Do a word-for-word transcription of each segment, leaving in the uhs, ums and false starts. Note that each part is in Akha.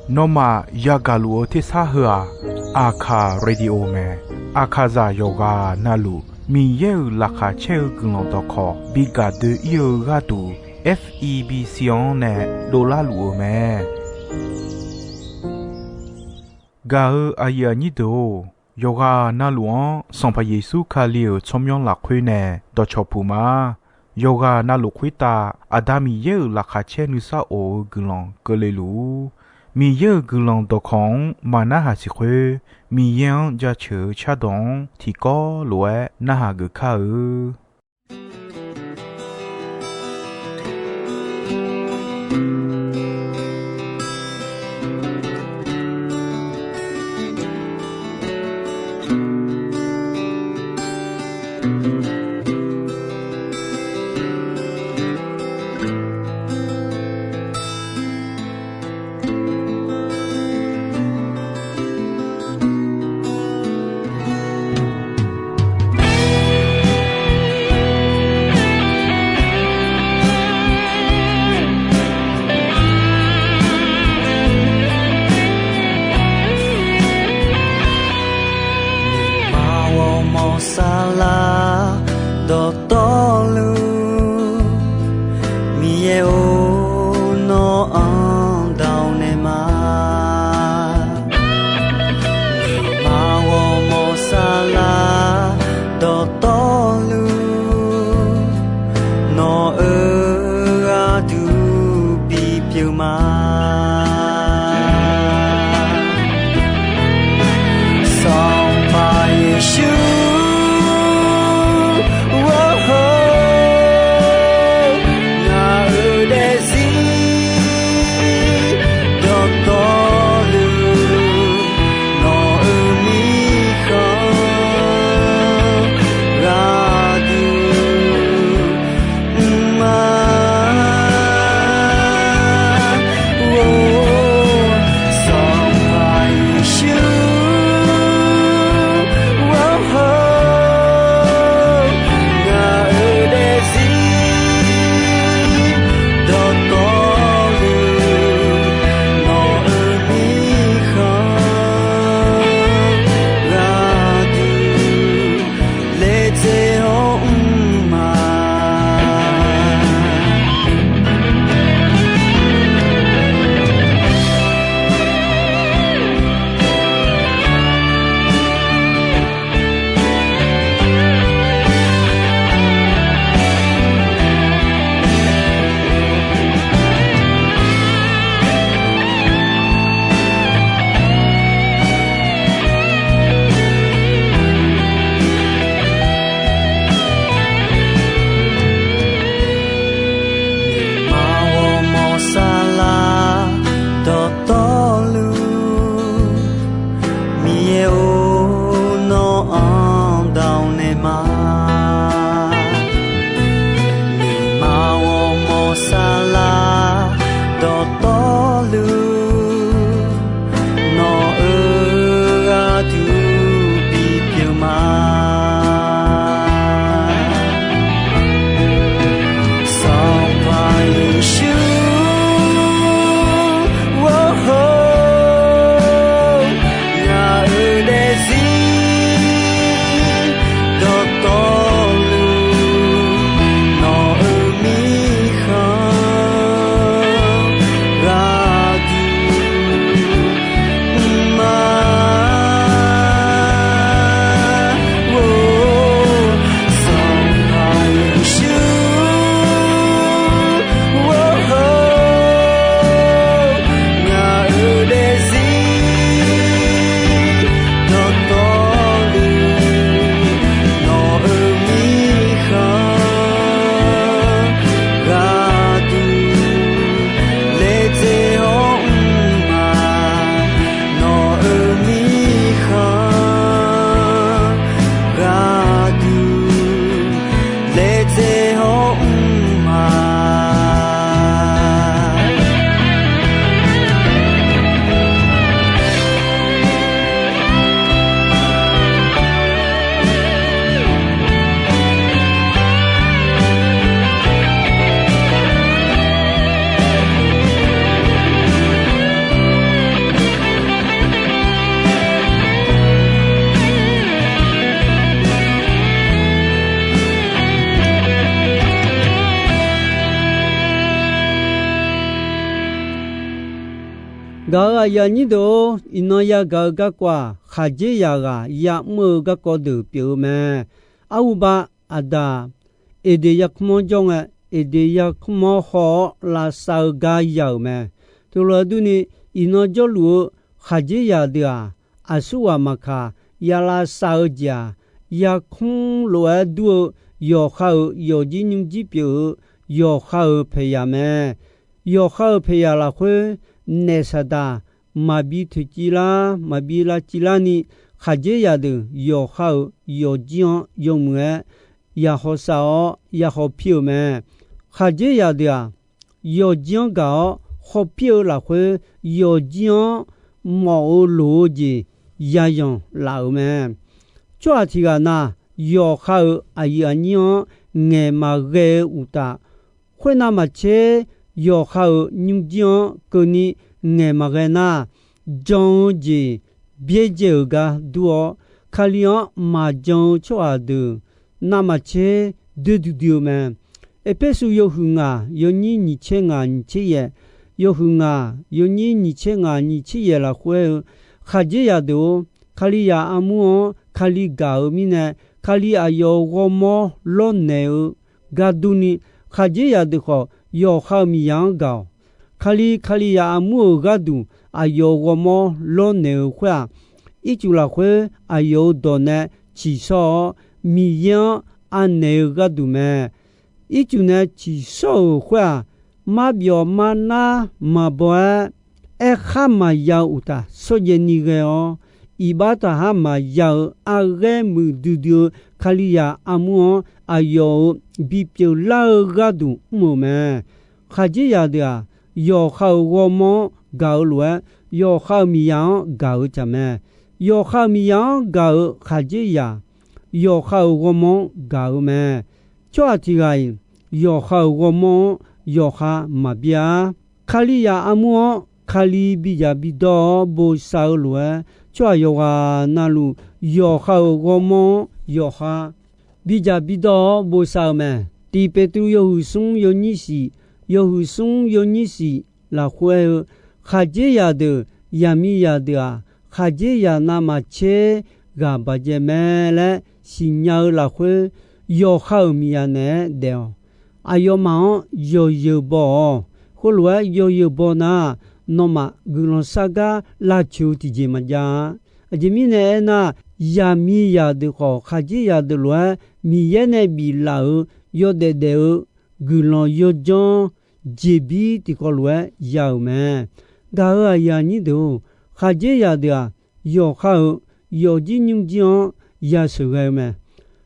Nawmaf yagaq luf-eu tersar heu-aq, Aqkaq Radio mae. Aqkaqzaq yawqghaq navluf Miqyaer-euq laqkhaq caer-eu guiqlanq dawqkawq bi gaq doe-ir-eu gharduq, F E B C-anr nae dovlar luf-eu mae. Gaq-eu aqyuif aqnyir deuq-or, yawqghaq navluf-anr Sanqpaq Yeqsur Kali-euq tsawrmyanr lafkhoer nae dawqcawq puq ma. Yawqghaq navluf khoertav Aqda Miqyaer-euq laqkhaq caer nuisar of-eu guiqlanq keuvle luf-ur. Miqyaer-euq guiqlanq dawqkawq-anr maqnarhaq siq khoer, Miqyaer-anr jaceuq-eu cardawq-anr tiqkawv lof-aer narhaq geuf kar-eu. Aqmawr mawq saflar dawqtawvluf, Miqyaer-or, nawr-anr dawq naeq ma. Aqmawr mawq saflar dawqtawvluf, nawq-euq gharduq bipyeuf ma. Sanqpaq Yeqsur, ngaq-euq daefzir dawqtawvluf, nawq-euq mirkhanq gharduq mr ma. Gaq-euq aqyuif aqnyir deuq-or, iqnan yagaq-eu garkawv-aq, khaqdzerzaq ghaq ya'mr-eu garkawv deuq pyeuf-eu mae. Arhuba, Aqdaq, Eqdeq yarkmr-anr jawr ngae, Eqdeq yarkmr-anr haw-awr lavsav-eu gar ya-euq mae. Teulof-aer durni, iqnan jawrluf-eu khaqdzerzaq deuq-aq, aqsurghaq maqkaq, ya lavsav-eu jeq-aq, yarkmr lof-aer dur-eu yawqha-euq yawqjir nymrjir pyeuf-eu yawqha-euq paeqyaq mae. Yawqha-euq paeqyaq lafkhoer, naef saqdaq maqbi toeqciv lar, maqbi lavciv larni, khaqdzerzaq deuq yawqha-euq yawqjir-anr yawmuiq-aer ya hawsav-awr ya hawpir-euq mae. Khaqdzerzaq deuq-aq, yawqjir-anr gaq-awr hawpir-eu lafkhoer, yawqjir-anr mawf-eu loq-eu jeq ya yanq laf-euq mae. Tsawrhaq tiq ghaq na, yawqha-euq aqyuif aqnyir-anr ngaeq maqghae-eu uqtaf, khoernav maqtser, yawqha-euq nymrjir-anr keuvni ngaeq maqghae nar, jan-eu jeq byaerdzae-euq gar dur-awr, Kali-anr maqjan-eu tsawrhaq deuq navmaqtser doer duidui-eu mae. Erpersu yawhuiq ngaq yawnyir nyiq tser ngaq nyiq tser yaef, yawhuiq ngaq yawnyir nyiq tser ngaq nyiq tser yaef lafkhoer-eu, khaqdzerzaq deuq-or, Kalizaq armur-anr Kali gaq-eu mirnae, Kali aqyawf-euq ghawrmawr lawrnaeq-eu gar durni, khaqdzerzaq deuq khawf yawqha-euq miqzaq-anr gaq-awq. Kali, Kalizaq armur-euq gharduq aqyawf-euq ghawrmawr lawrnaeq-eu khoer-aq, ircuf lafkhoer aqyawf-euq dawq nae tsiqshawr-awr, Miqyaer-anr anaeq-eu gharduq mae. Ircuf nae tsiqshawr-euq khoer-aq, marbyawf marnar maqbaw-aer, aerkhar maqya-eu uqtaf shawrjaev ni ghae-awr, iqbax taqhar maqya-eu arghaer muiqdui dui-eu Kalizaq armur-anr aqyawf-euq bipyeuf lar-eu gharduq mr-euq mae. Khaqdzerzaq deuq-aq, yawqha-euq ghawrmawr-anr gaq-eu lof-aer, yawqha-euq miqzaq-anr gaq-eu tsaq mae. Yawqha-euq miqzaq-anr gaq-euq khaqdzerzaq, yawqha-euq ghawrmawr-anr gaq-eu mae. Tsawrhaq tiq ghaq-iq, yawqha-euq ghawrmawr-anr yawqha maqbyav-a. Kalizaq armur-anr Kali bidzaq bidawr-awr bosav-eu lof-aer, tsawrhaq yawqghaq navluf yawqha-euq ghawrmawr-anr yawqha bidzaq bidawr-awr bosav-eu mae. Tiq Peqtruv yawhuiq smr yawnyir shif, yawhuiq smr yawnyir shif lafkhoer-eu, khaqdzerzaq deuq, yaqmiqzaq deuq-aq, khaqdzerzaq navmaqtser ghaq baqdzae mae laer siqnya-eu lafkhoer, yawqha-euq miqzaq naeq-aer daef-awq. Aqyawfmaf-anr yawzeu baw-awq. Khoerlof-aer yawzeu baw nar, nawmaf guiqlanq sar gar lavcoeq-eu tiqjeq maqjav-a. Aqjeq mirnae aernar, yaqmiqzaq deuq khawf khaqdzerzaq deuq lof-aer Miqyaer nae biflaf-euq yawdaef daef-eu guiqlanq yawdzanr jeqbir tiqkawv lof-aer ya-euq mae. Gaq-euq aqyuif aqnyir deuq-or, khaqdzerzaq deuq-aq, yawqha-euq yawqjir nymrjir-anr yasheuq ghae-eu mae.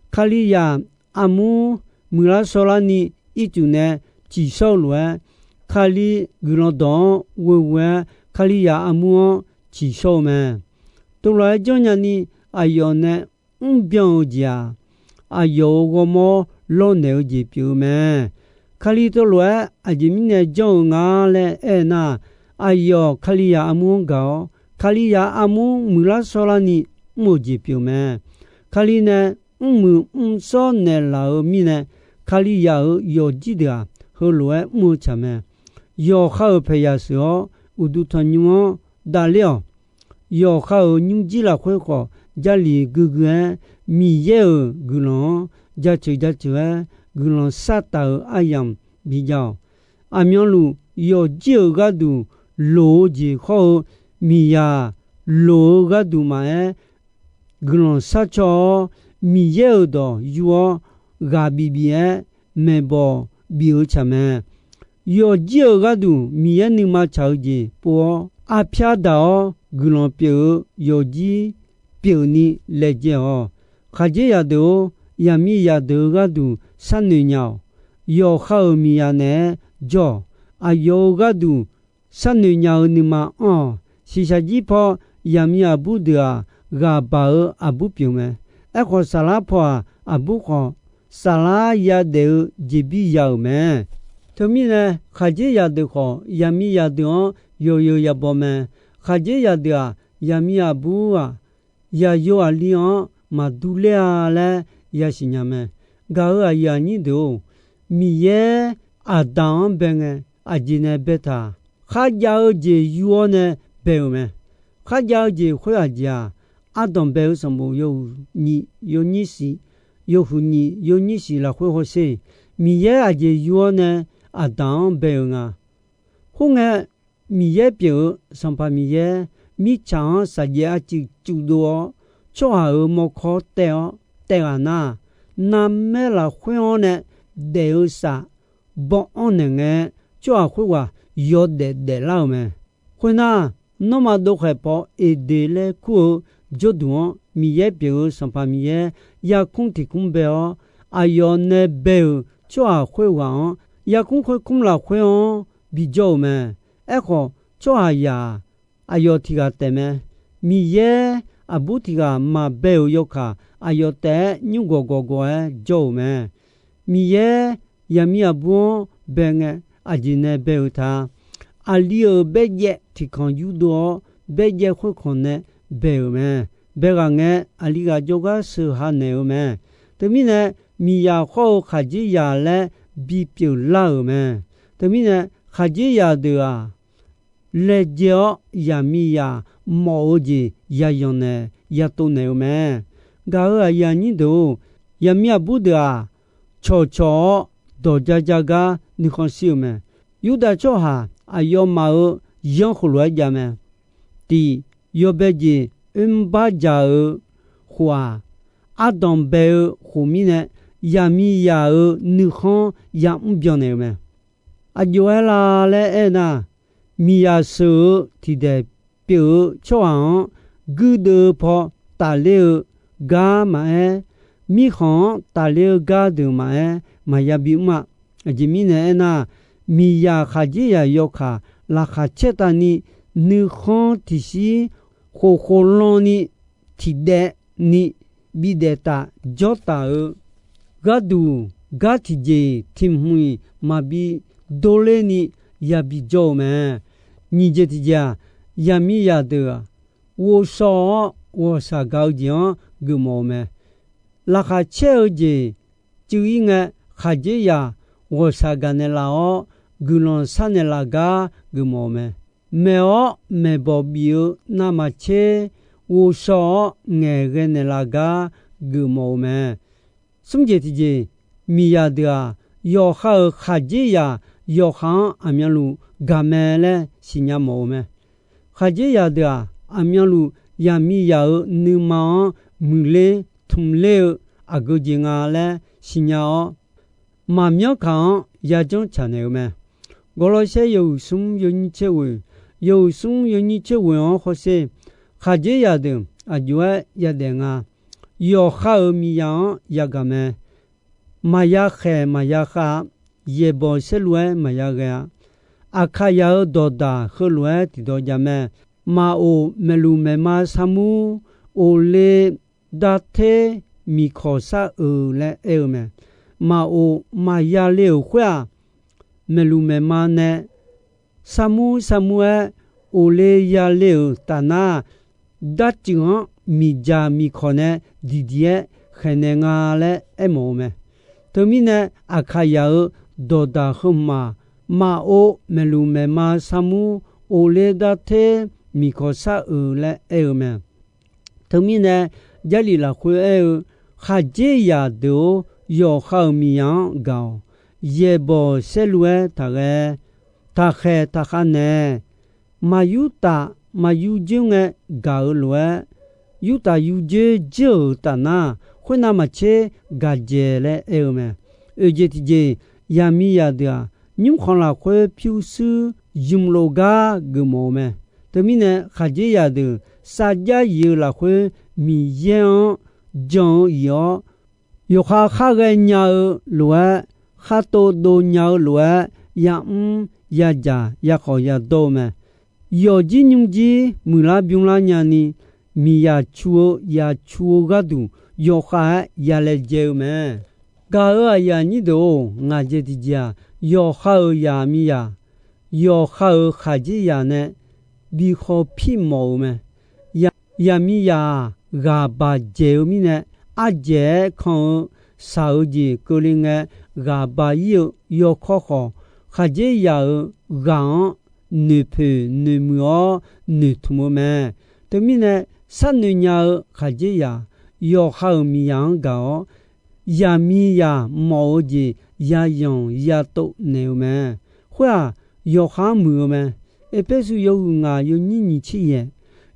Kalizaq armur muiqlar shawrlarni ircuf nae tsiqshawr-eu lof-aer, Kali guiqlanq dawq-anr ghoeghoe-aer Kalizaq armur-anr tsiqshawr-eu mae. Teulof-aer janrnya ni aqyawf nae mrbyan-eu jeq-aq, aqyawf-euq ghawrmawr lawrnaeq-eu jeq pyeuf-eu mae. Kali teulof-aer aqjeq mirnae janr-eu nga laer aernar, aqyawf Kalizaq armur-anr gaq-awr, Kalizaq armur muiqlar shawrlarni mr-euq jeq pyeuf mae. Kali nae mrmuiq mrshawr naeqlaf-eu mirnae, Kalizaq-euq yawqjir deuq-aq, heulof-aer mr-eu tsaq mae. Yawqha-euq paeqyaq sheuq-awr, uqduq tanqnymr-anr davler-awq. Yawqha-euq nymrjir lafkhoer khawf, Jarlif guiqguiq-aer Miqyaer-euq guiqlanq-anr jaceuq jaceuq-aer guiqlanq shartaf-euq aryamq bijav-awq. Aqmyanluf yawqjir-euq gharduq loq-eu jeq hawr-eu, miqzaq loq-eu gharduq maqaer, guiqlanq sharcaw-awr, Miqyaer-euq dawq yur-awr, ghaq bif bif-aer maeqbawq bif-eu tsaq mae. Yawqjir-euq gharduq Miqyaer nuima tsaq-eu jeq pov-awr, arpyar daq-awr guiqlanq pyeuf-eu yawqjir pyeufni laejae-awq. Khaqdzerzaq deuq-or, yaqmiqzaq deuq-eu gharduq sharnoeq nya-awq. Yawqha-euq miqzaq naeq-aer jawr-awq. Aqyawf-euq gharduq sharnoeq nya-eu nuima anr-awq. Shiqshaq jir paw yaqmiq aqbur deuq-aq, ghaq baq-eu aqbur pyeuf mae. Aerkhawf, saflar paw-aq, aqbur khawf, saflar yadaef-eu jeqbir ya-euq mae. Teumirnae, khaqdzerzaq deuq khawf, yaqmiqzaq deuq-anr yawzeu yabaw mae. Khaqdzerzaq deuq-aq, yaqmiq aqbur-aq, yaqyo aqli-anr maqdur ler-a laer yasiq nya mae. Gaq-euq aqyuif aqnyir deuq-or, Miqyaer Aqdaq-anr bae ngae, aqjeq nae baetaq, kharjav-eu jeq yur-awr nae bae-euq mae. Kharjav-eu jeq khoer aqjeq-aq, ardanq bae-eu sanqbof yawhuiq nyiq yawnyir shif, yawhuiq nyiq yawnyir shif lafkhoer hawsher, Miqyaer aqjeq yur-awr nae Aqdaq-anr bae-euq nga. Khoerngae, Miqyaer pyeuf-eu Sanqpaq Miqyaer, mirtsaq-anr shaqjaev arcuif cufdov-awr, tsawrhaq-euq mawrkawr taev-awr taev ghaq nar, narmaer lafkhoer-anr nae daef-eu saf baw anr naeq ngae, tsawrhaq khoerghaq yawdaef daeflar-euq mae. Khoernar, nawmaf dovkhaeq paw Eqdeq laer kur-eu jawrduq-anr, Miqyaer pyeuf-eu Sanqpaq Miqyaer yarkmr tiq kmr bae-awr, aqyawf nae bae-euq tsawrhaq khoerghaq-anr, yarkmr khoerkmr lafkhoer-anr bijawr-euq mae. Aerkhawf, tsawrhaqzaq-aq, aqyawf tiq ghaq taef mae. Miqyaer aqbur tiq ghaq maqbae-euq yawkaq, aqyawf taef-aer nymr gawqgawq gawq-aer jawr-euq mae. Miqyaer yaqmir aqbur-anr bae ngae, aqjeq nae bae-euq ta. Aqli-euq baerjaev tiqkanq yurdov-awr, baerjaev khoerkanq nae bae-euq mae. Bae ghaq ngae, aqli ghaq jawrgar sheuq ha naeq-eu mae. Teumirnae, miqyaq khawr-eu khaqdzerzaq laer bipyeuf lar-euq mae. Teumirnae, khaqdzerzaq deuq-aq, laejae-awr yaqmiqzaq mawf-eu jeq yayanq naeq yatov naeq-eu mae. Gaq-euq aqyuif aqnyir deuq-or, yaqmir aqbur deuq-aq, cawqcawq-awr dawq ja ja gar nuikhanr shir-eu mae. Yurdav tsawrhaq aqyawfmaf-euq yanr khoflof-aer jav mae. Tiq, yawbae jeq oermr bar dzaq-eu khof-aq, ardanq bae-eu khof mirnae, yaqmiqzaq-euq nuikhanr yamr byan naeq-eu mae. Aqjox-aer la laer aernar, miqyaq sheuq-eu tiqdaeq pyeuf-eu tsawrhaq-anr guirdeuv-eu paw tafler-eu gar maqaer, mirkhanq-anr tafler-eu gar deuq maqaer, maqya bimr-a. Aqjeq mirnae aernar, miqyaq khaqdzerzaq yawkaq laqkhaq caer tavni, nuikhanr tiqshir khofkhof lanni, tiqdaev ni bidaef taf jawr taf-eu gharduq, gar tiqjeq-iq tiqhmq-iq maqbi dorler ni yabi jawr-eu mae. Nyiq jeq tiqjeq-aq, yaqmiqzaq deuq-aq, ghovshaw-awr ghawqshaq gaq-eu jeq-anr geufmawf-eu mae. Laqkhaq caer-eu jeq cuiv-ir ngae, khaqdzerzaq ghawqshaq gaq naeqlaf-awr, guiqlanq shar naeqlaf gar geufmawf-eu mae. Maeq-awr maeqbawq bif-eu navmaqtser ghovshaw-awr ngaeqghae naeqlaf gar geufmawf-eu mae. Smr jeq tiqjeq, miqyaq deuq-aq, yawqha-euq khaqdzerzaq yawqha-anr aqmyanluf gaq mae laer siqnya mawf-eu mae. Khaqdzerzaq deuq-aq, aqmyanluf yaqmiqzaq-euq nuima-anr muiqler tmqler-eu aqgeu jeq nga laer siqnya-awr, maqmyanr kaq-anr yajanr tsaq naeq-eu mae. Gawrlawrsaer yawhuiq smr yawnyir tser ghoeq, yawhuiq smr yawnyir tser ghoeq-anr hawsher, khaqdzerzaq deuq aqjox-aer yadaef nga. Yawqha-euq miqyaq-anr yagaq mae. Maqya khaeq maqya khav-a. Yaeqbawq saerlu-aer maqya ghae-a. Aqkaqyaq-euq dawqdaq heulof-aer tiqdawq jav mae. Maqoq maeqluq maeqma sarmur, oqle darter miqkawq sar-euq laer aer-eu mae. Maqoq maqya le-euq khoer-aq, maeqluq maeqma nae sarmur sarmur-aer oqle ya le-euq tafnar, darcuiv-anr miqdzaq miqkawq nae diqdiq-aer khaeqnaeq nga laer aermawf-eu mae. Teumirnae, aqkaqyaq-euq dawqdaq heu hmq-aq, maqoq maeqluq maeqma sarmur, oqle darter miqkawq sar-euq laer aer-eu mae. Teumirnae, Jarlif lafkhoer aer-eu, khaqdzerzaq deuq-or, yawqha-euq miqyaq-anr gaq-awq. Yaeqbawq saerlu-aer taqghae, taqkhaeq taqkhav naeq. Maq yurtaf maq yurdzoer ngae gaq-eu lof-aer, yurtaf yurdzoer dzeur-euq tafnar, khoernav maqtser gaqdzaeq laer aer-eu mae. Oeq jeq tiqjeq, yaqmiqzaq deuq-aq, nymrkhanq lafkhoer pyurshuir ymq lof gar geufmawf-eu mae. Teumirnae, khaqdzerzaq deuq sarjax yif-eu lafkhoer Miqyaer-anr jan-eu iq-awr, yawqha khar ghaenya-eu lof-aer, khar tov dov nya-eu lof-aer, yamr yadzaq yakhawf yadawr-eu mae. Yawqjir nymrjir muiqlar bymrlar nyani, miqyaq cu-eu yaq cu-eu gharduq yawkhav-aer yalaejae-eu mae. Gaq-euq aqyuif aqnyir deuq-or, ngaq jeq tiqjeq-aq, yawqha-euq yaqmiqzaq, yawqha-euq khaqdzerzaq nae bi khawpir mawf-eu mae. Yaqmiqzaq-aq, ghaq baq dzaeq-eu mirnae, ardzaeq-aer kan-eu shaq-eu jeq keuvle ngae, ghaq baq ir-eu yawkawr khawf, khaqdzerzaq-euq ghaq-anr noeqpoeq noeqmuiq-awr noeqtmq-eu mae. Teumirnae, sharnoeq nya-eu khaqdzerzaq yawqha-euq miqzaq-anr gaq-awr, zaqmiqzaq mawf-eu jeq yazanq yatov naeq-eu mae. Khoer-aq, yawqha-anr muiq-eu mae. Erpersu yawhuiq ngaq yawnyir nyiq tser yaeq,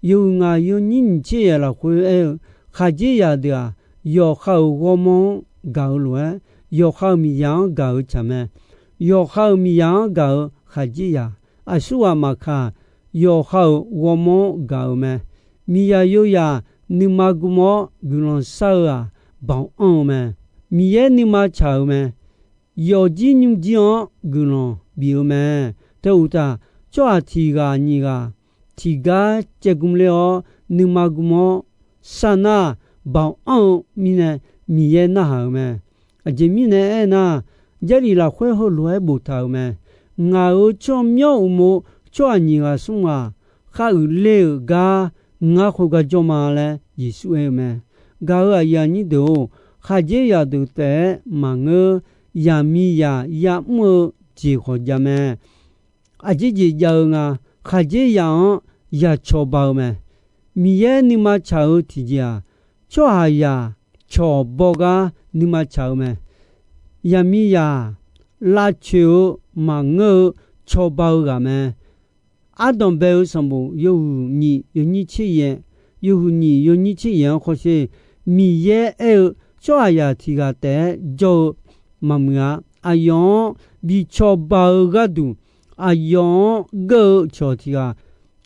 yawhuiq ngaq yawnyir nyiq tser yaeq lafkhoer aer-eu, khaqdzerzaq deuq-aq, yawqha-euq ghawrmawr-anr gaq-eu lof-aer, yawqha-euq miqzaq-anr gaq-eu tsaq mae. Yawqha-euq miqzaq-anr gaq-eu khaqdzerzaq, aqsurghaq maqkaq, yawqha-euq ghawrmawr-anr gaq-eu mae. Miqzaq yozaq nuima gm-awr guiqlanq shar-eu-aq, baoq anr-eu mae. Miqyaer nuima tsaq-eu mae. Yawfjir nymrjir-anr guiqlanq bif-eu mae. Teu uqtaf, tsawrhaq tiq ghaq nyiq ghaq tiqgar caevgm ler-awr, nuima gm-awr shar nar, baoq anr-eu mirnae Miqyaer narhaq-euq mae. Aqjeq mirnae aernar, Jarlif lafkhoer heulof-aer boftaq-euq mae. Ngaq-euq tsawrmyanr uqmov tsawrhaq nyiq ghaq smr ghaq khar uiqler-euq gar ngar khoergar jawr ma laer Yeqsur aer-eu mae. Gaq-euq aqyuif aqnyir deuq-or, khaqdzerzaq deuq taef-aer maqngeur. Zaqmiqzaq yamr-eu jeq khawf jav mae. Aqjeq jeq jav-eu nga, khaqdzerzaq-anr yacawba-eu mae. Miqyaer nuima tsaq-eu tiqjeq-aq, tsawrhaqzaq cawq baw gar nuima tsaq-eu mae. Zaqmiqzaq lavcoeq-eu maqngeur-eu cawba-eu ghaq mae. Ardanq bae-eu sanqbof yawhuiq nyiq yawnyir tser yaeq, yawhuiq nyiq yawnyir tser yaeq-anr hawsher, Miqyaer aer-eu tsawrhaqzaq tiq ghaq taef-aer jawr-eu maqmuiq-a. Aqyawf-anr bi cawba-eu gharduq, aqyawf-anr geur-eu cawq tiq ghaq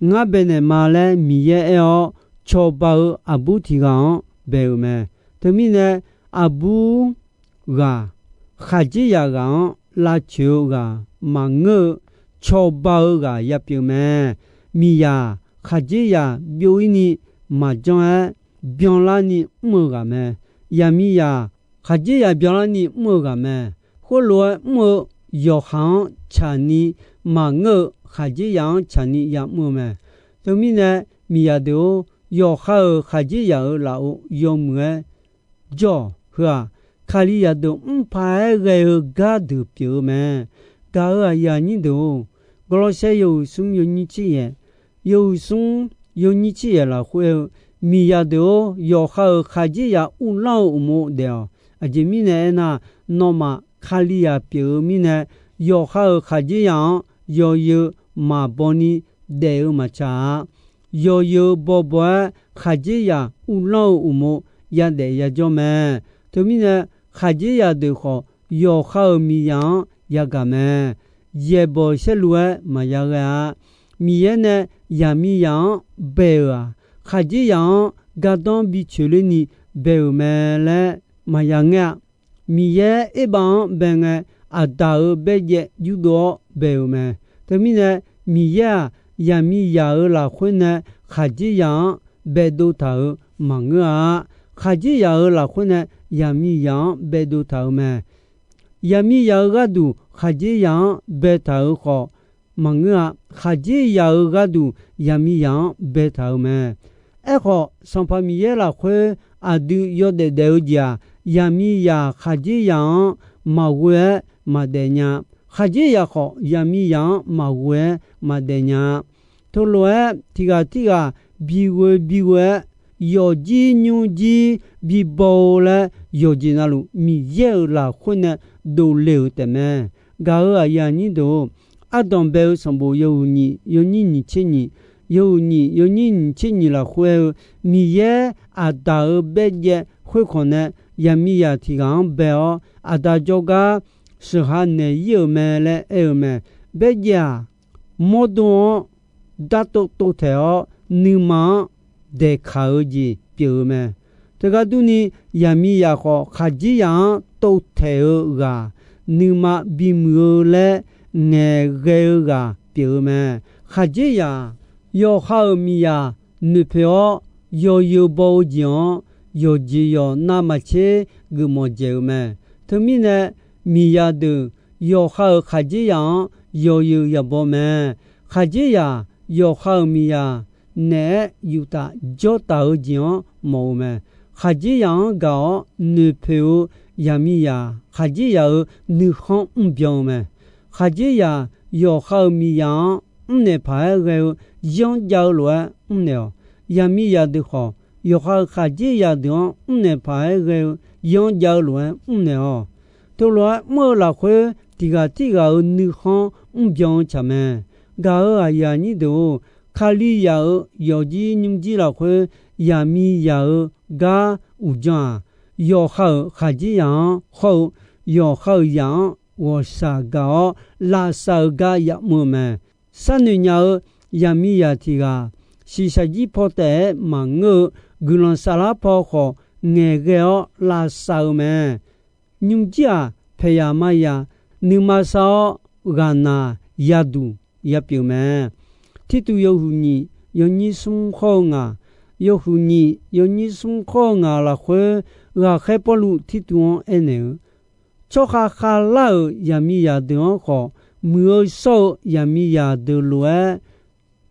ngar baenaeq ma laer Miqyaer aer-awr, cawba-eu aqbur tiq ghaq-anr bae-euq mae. Teumirnae, aqbur ghaq, khaqdzerzaq ghaq-anr lavcoeq-eu ghaq maqngeur-eu, cawba-eu ghaq yapyeuf mae. Miqzaq khaqdzerzaq byov-ir ni maqjanr-aer, byanlarni mr-eu ghaq mae. Zaqmiqzaq khaqdzerzaq byanlarni mr-eu ghaq mae. Khoerlof-aer mr-eu yawqha-anr tsaqni maqngeur-eu, khaqdzerzaq-anr tsaqni yamr-eu mae. Teumirnae, miqzaq deuq-or, yawqha-euq khaqdzerzaq-euq lafov yawmuiq-aer jawr-awq. Heu-aq, Kalizaq deuq mrpaq-aer ghae-eu gardeuq pyeuf-eu mae. Gaq-euq aqyuif aqnyir deuq-or, Gawrlawrsaer yawhuiq smr yawnyir tser yaeq, yawhuiq smr yawnyir tser yaeq lafkhoer-eu, miqzaq deuq-or, yawqha-euq khaqdzerzaq uvlanr-eu uqmov daef-awq. Aqjeq mirnae aernar, nawmaf Kalizaq pyeuf-eu mirnae, yawqha-euq khaqdzerzaq-anr yawzeu maqbaw ni daef-eu maqtsaq-a. Yawzeu bawbaw-aer khaqdzerzaq uvlanr-eu uqmov yadaef yajawr mae. Teumirnae, khaqdzerzaq deuq khawf yawqha-euq miqzaq-anr yagaq mae. Yaeqbawq saerlu-aer maqya ghae-a. Miqyaer nae zaqmiqzaq-anr bae-euq-aq, khaqdzerzaq-anr gardanr bi coeqler ni bae-euq mae laer maqya ngaer-a. Miqyaer erbav-anr bae ngae, Aqdaq-euq baerjaev yurdov-awr bae-euq mae. Teumirnae, Miqyaer-aq, zaqmiqzaq-euq lafkhoer nae khaqdzerzaq-anr baedov taq-euq maqngeur-a. Khaqdzerzaq-euq lafkhoer nae zaqmiqzaq-anr baedov taq-euq mae. Zaqmiqzaq-euq gharduq khaqdzerzaq-anr baetaq-euq khawf maqngeur-a. Khaqdzerzaq-euq gharduq zaqmiqzaq-anr baetaq-euq mae. Aerkhawf, Sanqpaq Miqyaer lafkhoer aqdui yawdaef daef-eu jeq-aq, zaqmiqzaq khaqdzerzaq-anr maqghoe-aer maqdaef nya. Khaqdzerzaq khawf zaqmiqzaq-anr maqghoe-aer maqdaef nya-a. Teulof-aer tiq ghaq tirghaq bighoe bighoe-aer yawqjir nymrjir bibaw-eu laer yawqjeq navluf Miqyaer-euq lafkhoer nae dovle-euq taefmae. Gaq-euq aqyuif aqnyir deuq-or, Ardanq bae-eu sanqbof yawhuiq nyiq yawnyir nyiq tser nyiq, yawhuiq nyiq yawnyir nyiq tser nyiq lafkhoer-eu, Miqyaer Aqdaq-euq baerjaev khoerkhanq nae zaqmiqzaq tiq ghaq-anr bae-awr, Aqdaq jawrgar sheuqha naeq-ir-euq mae laer aer-eu mae. Baerjaev-aq, mawrdo-anr dartov tovtaeq-awr, nuima-anr daeqkaq-eu jeq pyeuf-eu mae. Teugar durni, zaqmiqzaq khawf khaqdzerzaq-anr tovtaeq-eu ghaq, nuima bimuiq-eu laer ngaeqghae-eu ghaq pyeuf-eu mae. Khaqdzerzaq yawqha-euq miqzaq noeqpoeq-awr, yawzeu baw-eu jeq-anr yawqjeq yawq navmaqtser geufmawf dzaeq-eu mae. Teumirnae, miqzaq deuq yawqha-euq khaqdzerzaq-anr yawzeu yabaw mae. Khaqdzerzaq yawqha-euq miqzaq naeq-aer yuftaf jawrtaf-eu jeq-anr mawf-eu mae. Khaqdzerzaq-anr gaq-awr noeqpoeq-eu zaqmiqzaq khaqdzerzaq-euq nuikhanr mrbyan-eu mae. Khaqdzerzaq yawqha-euq miqzaq-anr mrnaeq paq-aer ghae-eu zir-anr jav-eu lof-aer mrnaeq-awq. Yaqmiqzaq deuq khawf, yawqha-euq khaqdzerzaq deuq-anr mrnaeq paq-aer ghae-eu zir-anr jav-eu lof-aer mrnaeq-awq. Teulof-aer mr-eu lafkhoer, tiq ghaq tirghaq-euq nuikhanr mrbyan-eu tsaq mae. Gaq-euq aqyuif aqnyir deuq-or, Kalizaq-euq yawfjir nymrjir lafkhoer, yaqmiqzaq-euq gar uqdzan-aq, yawqha-euq khaqdzerzaq-anr hawr-eu yawqha-euq zaq-anr ghawqshaq gaq-awr, lavsav-euq gar yamr-eu mae. Sharnoeq nya-eu yaqmiqzaq tiq ghaq, shiqshaq jir paw taef-aer maqngeur-eu guiqlanq saflar paw khawf ngaeqghae-awr lavsav-eu mae. Nymrjir-aq, paeqyaq mazaq nuima sar-awr, ghaqnaq yaduq yapyeuf mae. Tirtuv yawhuiq nyiq yawnyir smr hawr-eu ngaq, yawhuiq nyiq yawnyir smr hawr-eu ngaq lafkhoer, ghaqkhaer Pawrluv Tirtuv-anr aernaeq-eu, tsawrkhav khavlar-euq yaqmiqzaq deuq-anr khawf, muiq-eu shawr-eu yaqmiqzaq deuq lof-aer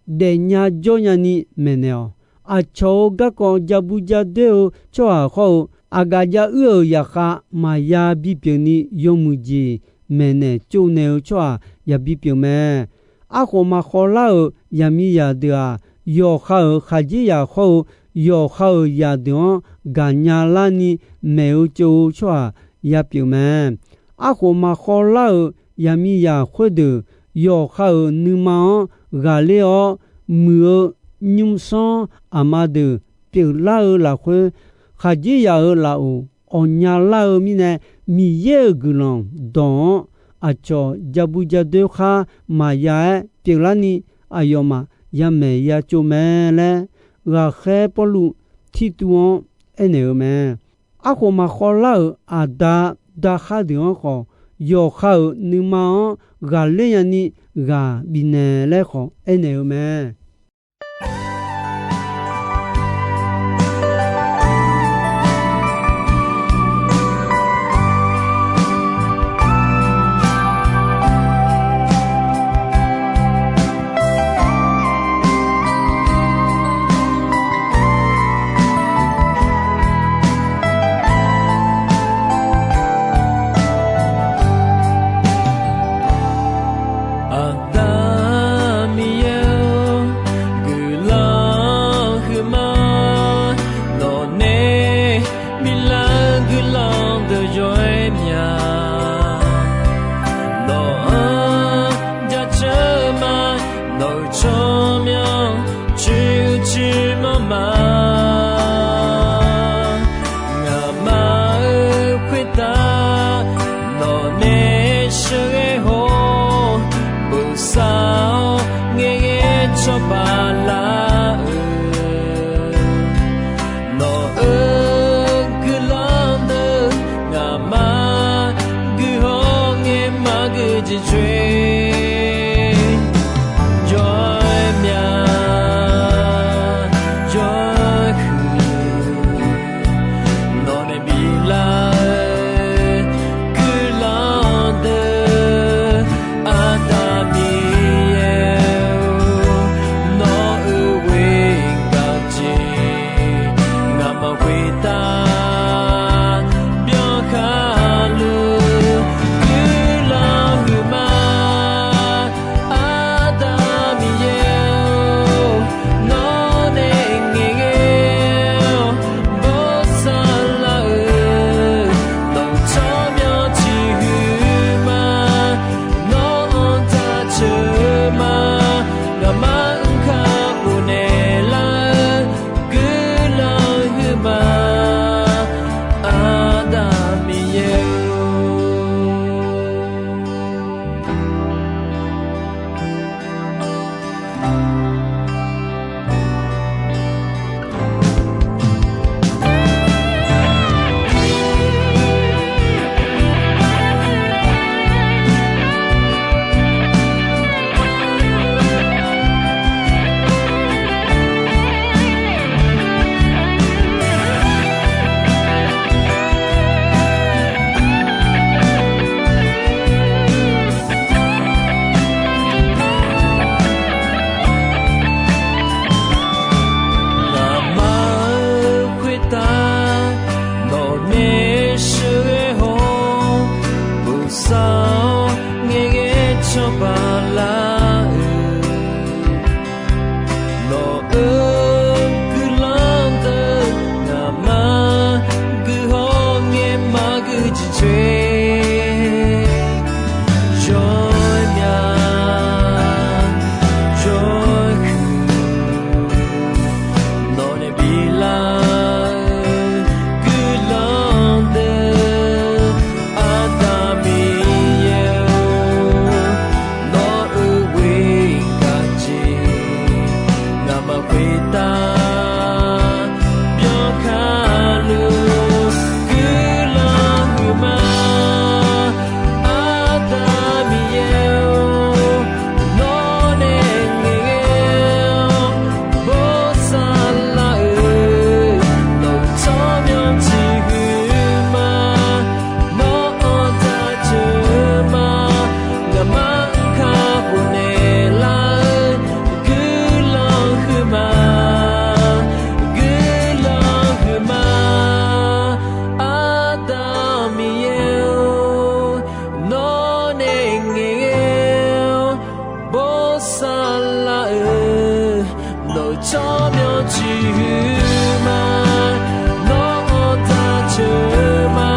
daefnya jawrnya ni maeqnaeq-awq. Aqcawq-euq garkawv ja bur ja doer-eu tsawrhaq hawr-eu, aqgaf jav uir-euq zaqkhav maqya bipyeuf ni, yawmuiq jeq maeqnaeq tsovnaeq-eu tsawrhaq yabi pyeuf mae. Arkhof maq khawvlar-euq yaqmiqzaq deuq-aq, yawqha-euq khaqdzerzaq hawr-eu, yawqha-euq zaqdeuq-anr gaqnya larni maeq-eu tsov-eu tsawrhaq yapyeuf mae. Arkhof maq khawvlar-euq yaqmiqzaq khoerdeuq, yawqha-euq nuima-anr ghaqler-awr, muiq-eu nymrsanr aqma deuq pyeuflar-eu lafkhoer, khaqdzerzaq-euq lafov awqnya lar-eu mirnae, Miqyaer-euq guiqlanq dawq-anr aqcawq ja bur ja doer khar maqya-aer pyeuflarni, aqyawfmaf yamaeq ya tsov mae laer, ghaqkhaer Pawrluv Tirtuv-anr aernaeq-eu mae. Arkhof maq khawvlar-euq aqda dakhar deuq-anr khawf, yawqha-euq nuima-anr ghaqler nyani ghaq bifnaeq laer khawf aernaeq-eu mae. Aqda Miqyaer-or, guiqlanq huiqma, nawqnae biflar-eu guiqlanq deuq yawr-aer mya. Nawq-anr jaceuq ma, nawq-euq tsawrmyanr coer-eu coer manr ma. Ngaqma-euq khoertav nawqnae sheuqghae haw-awr, bosav-awr ngaeqghae cawba lar-eu, nawq-euq guiqlanq deuq ngaqma guiqhaw ngae maqgui jeq coer, jawr-aer mya, jawr-aer huiq. Nawqnae biflar-eu guiqlanq deuq, Aqda Miqyaer-or, nawq-euq Saqlaq-euq nawq-euq tsawrmyanr ciqhuiq ma. Nawr-anr taq ceuq ma.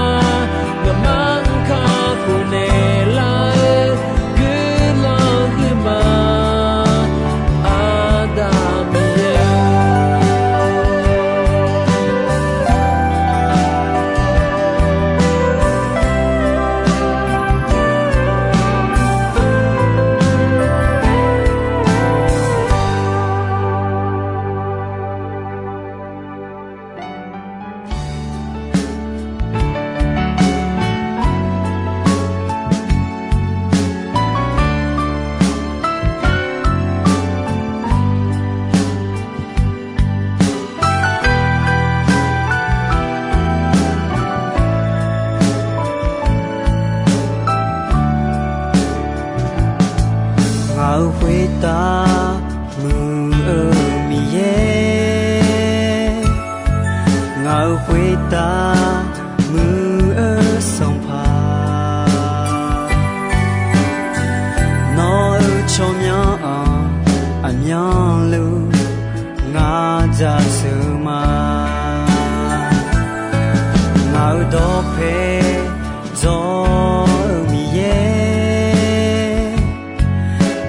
Ngaqmaf-anr kakhof naeqlar-eu guiqlanq huiq ma. Aqda Miqyaer-or, ngaq-euq khoertav muiq-eu Miqyaer, ngaq-euq khoertav muiq-eu Sanqpaq, nawq-euq tsawrmyanr-anr aqmyanluf ngar jaceuq ma. Ngaq-euq dawqpae dzawr-eu Miqyaer,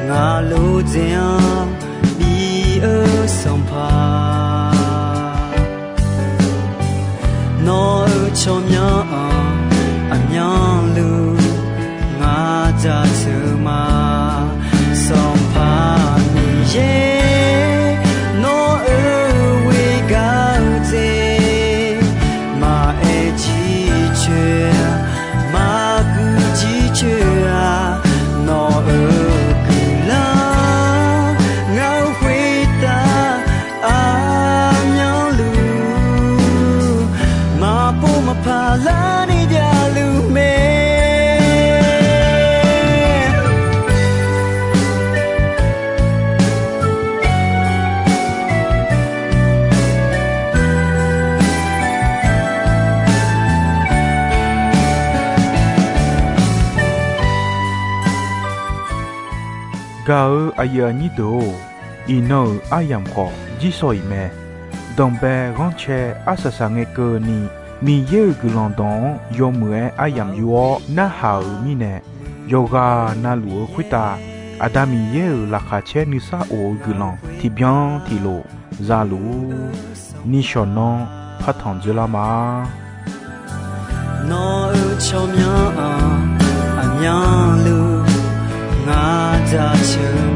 ngaq lof dzaeq-anr bi-eu Sanqpaq, nawq-euq tsawrmyanr-anr aqmyanluf ngar jaceuq ma. Sanqpaq Miqyaer, nawq-euq ghoegaq-eu jeq maqaer jircoer-a, maqguiq jircoer-a, nawq-euq guiqlanq ngar-eu khoertav aqmyanluf maqpov maqpar larni javluf mae. Gaq-eu aqyuif aqnyir deuq-or, iqnan-euq aryamq khawf jirsawq iq mae. Danqbae ghanrcae arsaq saq ngae keuvni, Miqyaer-euq guiqlanq dawq-anr yawmuiq-aer aryamq yur-awr narhaq-euq mirnae, yawqghaq navluf-eu khoertav Aqda Miqyaer-euq laqkhaq caer nuisar of-eu guiqlanq tiqbyan tiqlof zaluf-ur. Nishawq nanr partanq dzoerlar ma. Nawq-euq tsawrmyanr-anr aqmyanluf ngar jaceuq